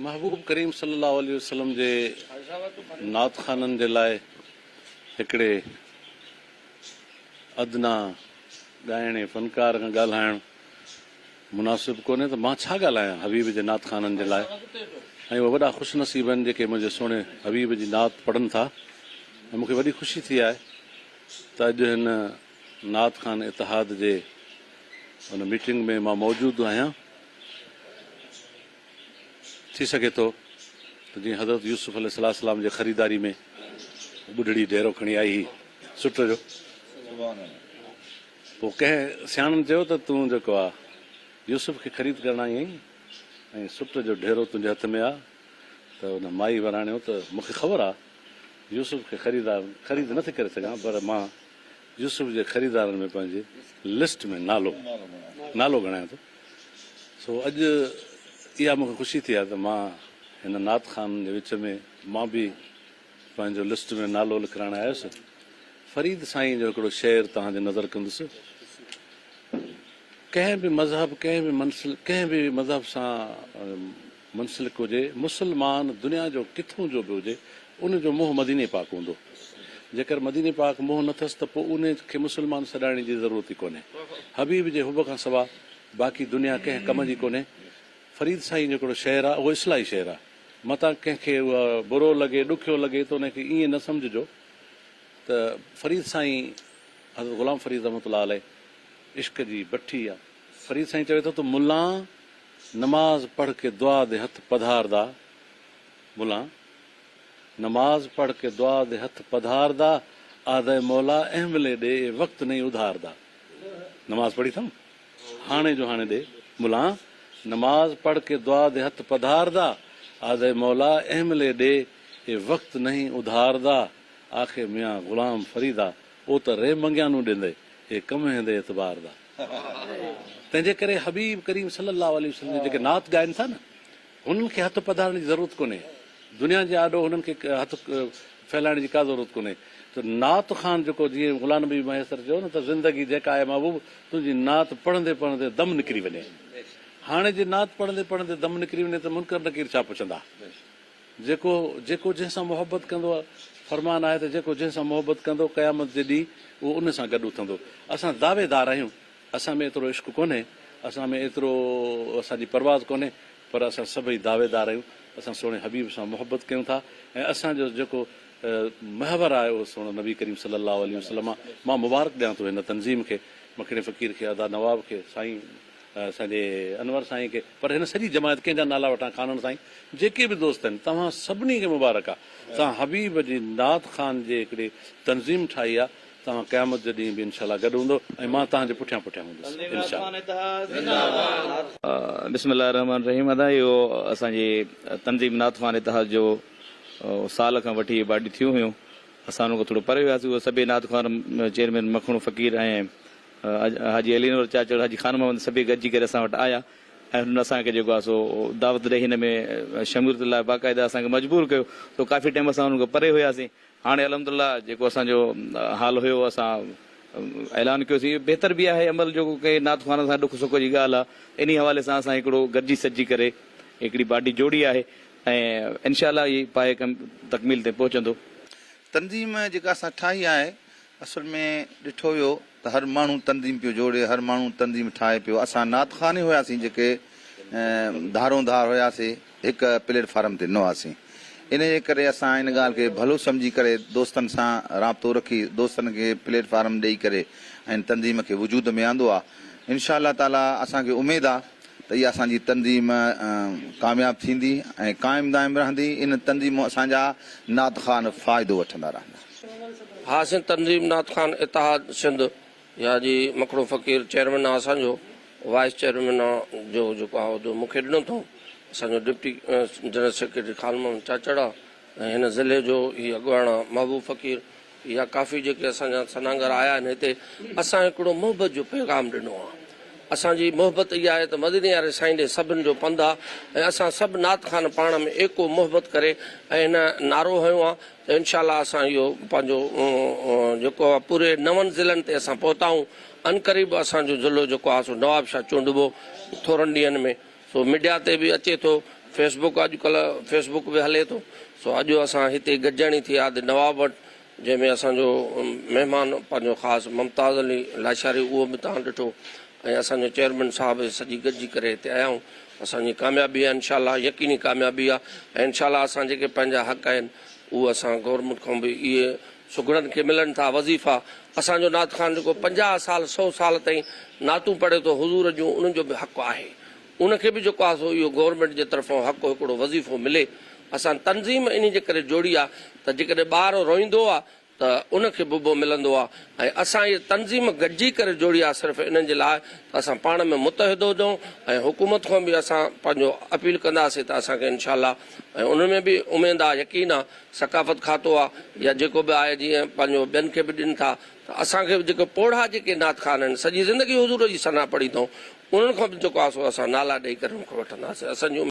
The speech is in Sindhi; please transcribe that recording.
محبوب ڪريم صلي الله عليه وسلم جي نعت خوانن جي لاء هڪڙي ادنيٰ ڳائڻي فنڪار کان ڳالهائڻ مناسب ڪونهي ته مان ڇا ڳالهايان حبيب جي نعت خوانن جي لاء ۽ اهي وڏا خوش نصيب آهن جيڪي منهنجي سهڻي حبيب جي نعت پڙهن ٿا ۽ مون کي وڏي خوشي ٿي آهي ته اڄ هن نعت خوان اتحاد جي ان ميٽنگ ۾ مان موجود آهيان. ٿي سگهي ٿو ته جيئن حضرت يوسف عليه السلام جي خريداري ۾ ٻڍڙي ڍيرو کڻي آئي هئي سٽ جو، پوء ڪنهن سياڻن چيو ته تون جيڪو آ يوسف کي خريد ڪرڻ آئي آهين ۽ سٽ جو ڍيرو تنهنجي هٿ ۾ آ ته ان مائي وراڻيو ته مون کي خبر آ يوسف کي خريدار خريد نه ٿي ڪري سگهان پر مان يوسف جي خريدارن ۾ پنهنجي لسٽ ۾ نالو نالو ڳڻايان ٿو. سو اڄ اها مون کي خوشي ٿي آهي ته مان هن نعت خوان جي وچ ۾ مان به پنهنجو لسٽ ۾ نالو لکرائڻ آيس. فريد سائين جو هڪڙو شعر توهان جي نظر ڪندس. ڪنهن به مذهب ڪنهن به منسل ڪنهن به مذهب سان منسلڪ هجي، مسلمان دنيا جو ڪٿون جو به هجي، ان جو منهن مديني پاڪ هوندو. جيڪر مديني پاڪ منهن نه ٿس ته پوء ان کي مسلمان سڏائڻ جي ضرورت ئي ڪونهي. حبيب جي حب کان سوا باقي دنيا ڪنهن ڪم جي ڪونهي. فريد سائين جو هڪڙو شعر آ، اهو اصلاحي شعر آ. متان ڪنهن کي اهو برو لڳي، ڏکيو لڳي ته ان کي ائين نه سمجهجو ته فريد سائين حضرت غلام فريد رحمة الله عليه عشق جي بٺي آ. فريد سائين چوي ٿو ته ملان نماز پڙھ ڪي دعا the ھٿ پڌار دا ملان نماز پڙھ ڪي دعا the ھٿ پڌار دا آھدئ مولا احملي ڏي اي وقت نئين اڌار دا نماز پڙھي ٿم ھاڻي جو ھاڻي ڏي ملان نماز پڙھ ڪي دعا the ھٿ پڌار دا آھدئ مولا احملي ڏي اي وقت نئين اڌار دا آکي ميان غلام فريدا او ته ري منگيان نون ڏيندئ اي ڪم ھيندي اعتبار دا. تنهن جي ڪري حبيب ڪريم صلي الله عليه وسلم جي جيڪي نعت ڳائن ٿا نه هنن کي هٿ پڌارڻ جي ضرورت ڪونهي دنيا جي آڏو هنن کي هٿ ڦهلائڻ جي ڪا ضرورت ڪونهي ته نعت خوان جيڪو جيئن غلام نبي مهيسر چيو نه ته زندگي جيڪا آهي محبوب تنهنجي نعت پڙهندي پڙهندي دم نڪري وڃي هاڻي جي نعت پڙهندي پڙهندي دم نڪري وڃي ته منڪر نڪير ڇا پڇندا جيڪو جيڪو جنهن سان محبت ڪندو فرمان آهي ته جيڪو جنهن سان محبت ڪندو قيامت جي ڏينهن اهو ان سان گڏ اٿندو. اسان دعويدار آهيون، اسان ۾ ايترو عشق ڪونهي، اسان ۾ ايترو اسان جي پرواز ڪونهي، پر اسان سڀئي دعويدار آهيون، اسان سهڻي حبيب سان محبت ڪيون ٿا ۽ اسان جو جيڪو محور آهي اهو سهڻو نبي ڪريم صلي الله عليه وسلم آهي. مان مبارڪ ڏيان ٿو هن تنظيم کي، مکڻي فقير کي، ادا نواب کي، سائين اسان جي انور سائين کي پر هن سڄي جماعت ڪنهن جا نالا وٺان خانڻ سائين جيڪي به دوست آهن توهان سڀني کي مبارڪ آ توهان حبيب جي نعت خوان جي هڪڙي تنظيم ٺاهي آ توهان قيامت جي ڏينهن به انشاء الله گڏ هوندو ۽ مان توهان جي پٺيان پٺيان هوندس انشاء الله. بسم الله الرحمٰن الرحيم ادا اهو اسان جي تنظيم نعت خوان اتحاد جو سال کان وٺي باڊي ٿيون هيون اسان ان کان ٿورو پري هياسين اهو سڀئي نعت خوان چيئرمين مکڻو فقير ۽ حاجي علي انور چاچڙ، حاجي خان محمد سڀيئي گڏجي ڪري اسان وٽ آيا ۽ هنن اسان کي جيڪو آهي سو دعوت ڏئي هن ۾ شموليت لاء باقاعده اسان کي مجبور ڪيو سو ڪافي ٽائيم اسان انهن کان پري هياسين هاڻي الحمد لله جيڪو اسان جو حال هيو اسان اعلان ڪيوسين اهو بهتر به آهي عمل جو ڪنهن نعت خوان سان ڏک سک جي ڳالهه آهي انهي حوالي سان اسان هڪڙو گڏجي سڏجي ڪري هڪڙي باڊي جوڙي آهي ۽ انشاء الله هي پايه تڪميل تائين پهچندو. تنظيم جيڪا اسان ٺاهي آهي اصل ۾ ڏٺو ويو ته هر ماڻهو تنظيم پيو جوڙي، هر ماڻهو تنظيم ٺاهي پيو. اسان نعت خوان ئي هياسين جيڪي ڌارون ڌار هياسي، هڪ پليٽ فارم تي نه هئاسين. انهيء ڪري اسان ان ڳالهه کي ڀلو سمجهي ڪري دوستن سان رابطو رکي دوستن کي پليٽ فارم ڏئي ڪري ان تنظيم کي وجود ۾ آندو آ. انشاء الله تعاليٰ اسان کي اميد آ ته اها اسان جي تنظيم ڪامياب ٿيندي ۽ قائم دائم رهندي. ان تنظيم مان اسان جا نعت خوان فائدو وٺندا رهندا. ها سنڌ تنظيم نعت خوان اتحاد سنڌ يا جي مکڙو فقير چيئرمين آ اسان جو وائيس چيئرمين جو جيڪو آ عهدو مون کي ڏنو اٿئون اسان جو deputy general secretary Khan Muhammad Chachar آ ۽ هن ضلعي جو هي اڳواڻ آ محبوب فقير يا ڪافي جيڪي اسان جا سنانگر آيا آهن هتي اسان هڪڙو محبت جو پيغام ڏنو آ اسان جي محبت اها آهي ته مديني واري سائين ڏي سڀن جو پنڌ آ ۽ اسان سڀ نعت خوان پاڻ ۾ ايڪو محبت ڪري ۽ هن نعرو هنيو آ ته انشاء الله اسان اهو پنهنجو جيڪو آ پوري نون ضلعن تي اسان پهتا آهيون عنقريب اسان جو ضلعو جيڪو آ سو نوابشاهه چونڊبو ٿورن ڏينهن ۾ سو ميڊيا تي به اچي ٿو فيس بڪ اڄ ڪلهه فيس بڪ به هلي ٿو سو اڄ اسان هتي گڏجاڻي ٿي آهي نواب وٽ جنهن ۾ اسان جو مهمان پنهنجو خاص ممتاز علي لاشاري اهو به توهان ڏٺو ۽ اسان جو چيئرمين صاحب سڄي گڏجي ڪري هتي آيا آهيون. اسان جي ڪاميابي آهي انشاء الله يقيني ڪاميابي آهي ۽ انشاء الله اسان جيڪي پنهنجا حق آهن اهو اسان گورنمينٽ کان به اهي سگهڙن کي ملن ٿا وظيفا اسان جو نعت خوان جيڪو 50 سال سو سال تائين نعتون پڙهي ٿو حضور جون انهن جو به حق آهي ان کي به جيڪو آهي سو اهو گورنمينٽ جي طرفان حق هڪڙو وظيفو ملي. اسان تنظيم انهي جي ڪري جوڙي آهي ته جيڪڏهن ٻار روئيندو آهي ته ان کي ببو ملندو آهي ۽ اسان هي تنظيم گڏجي ڪري جوڙي آهي صرف انهن جي لاء ته اسان پاڻ ۾ متحد هجون ۽ حڪومت کان به اسان پنهنجو اپيل ڪنداسين ته اسان کي انشاء الله ۽ ان ۾ به اميد آهي يقين آهي ثقافت کاتو آهي يا جيڪو به آهي جيئن پنهنجو ٻين کي به ڏين ٿا ته اسان کي به جيڪي پوڙها جيڪي نعت خوان آهن سڄي زندگي حضور جي ثنا پڙهي اٿئون انهن کان به جيڪو آهي سو اسان نالا ڏئي ڪري ان کان وٺنداسين اسان جي.